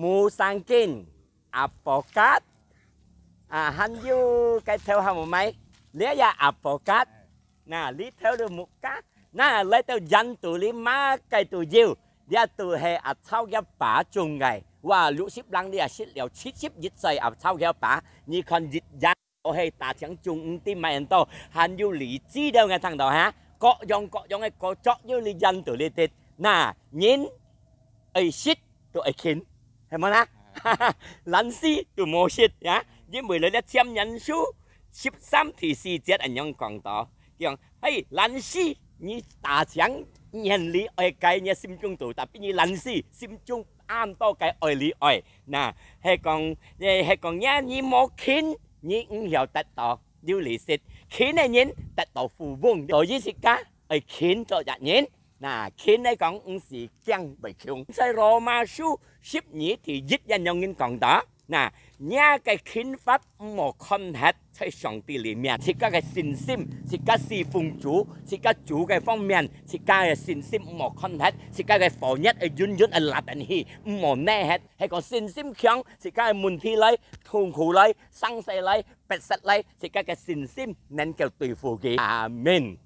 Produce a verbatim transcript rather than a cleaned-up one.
無生根，阿婆蚶，啊，還有該頭還無賣，這也阿婆蚶，那，這頭都木蚶，那，來到印度這麼个都有，這都係阿曹个爸種个，哇，六十零這食了七十一歲阿曹个爸，你看一樣。 哦，係打青種毋知買恁多，還有荔枝了，𠊎聽到哈，各樣各樣个果子有你印度裡底，那，人愛食都愛勤，係無啦？懶尸都無食呀，因為你咧簽人書，十三第四節恁樣講到，講，嘿，懶尸，你打青年你愛該你心中肚，tapi你懶尸，心中恁多个愛你愛，那，係講，係講呀，你無勤， 你毋曉得到有利息，勤个人得到富翁。所以自家愛勤做一人，那，勤來講毋使驚會窮。在羅馬書十二第一節恁樣講到，那，若个勤法毋好看忒在上帝裡面，自家个信心，自家侍奉主，自家主个方面，自家个信心毋好看忒，自家个火熱愛遠遠愛拉等去，毋好näh忒，係講信心強，自家个問題來，痛苦來，生死來， 逼塞來，自家个信心能夠對付佢。阿門。